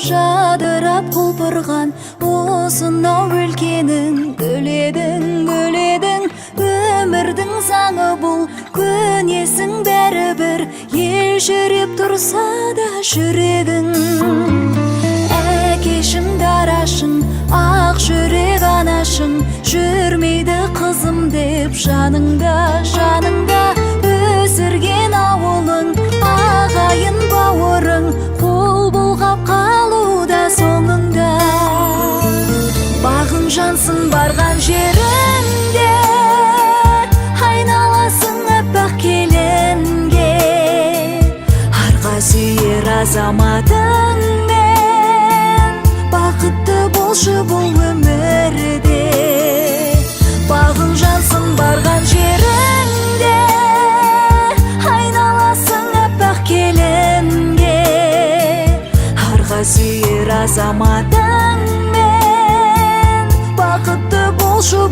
Жадырап құлпырған осынау өлкенің гүл едің, гүл едің. Өмірдің заңы бұл, көнесің бәрібір, елжіреп тұрса да жүрегің. Әкешің, дарашың, ақ жүрек анашың, жүрмейді қызым деп жаныңда, жаныңда. Өсірген ауылың, ағайын бауырың қол бұлғап қалуда соңыңда. Бағың жансын барған жеріңде, айналасың аппақ келінге. Арқа сүйер азаматыңмен, бақытты болшы бұл өмірде. Бағың жансын барған жеріңде, айналасың аппақ келінге. Арқа сүйер азаматыңмен, бақытты болшы.